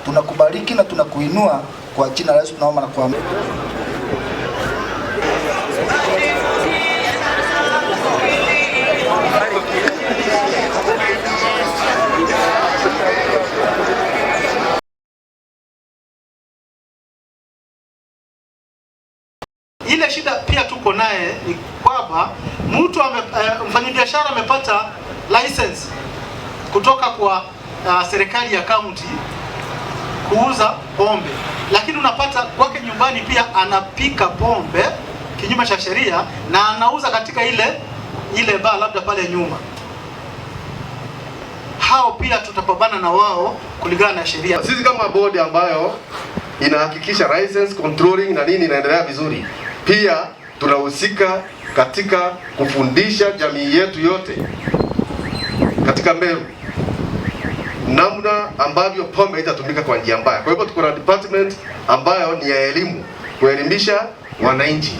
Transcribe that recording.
Tunakubariki na tunakuinua kwa jina la Yesu tunaomba na kuamini. Ile shida pia tuko naye ni kwamba mfanyabiashara amepata license kutoka kwa serikali ya county kuuza pombe, lakini unapata kwake nyumbani pia anapika pombe kinyume cha sheria na anauza katika ile ile baa labda pale nyuma. Hao pia tutapambana na wao kulingana na sheria. Sisi kama bodi ambayo inahakikisha license controlling na nini inaendelea vizuri, pia tunahusika katika kufundisha jamii yetu yote katika Meru namna ambavyo pombe itatumika kwa njia mbaya. Kwa hivyo tuko na department ambayo ni ya elimu, kuelimisha wananchi.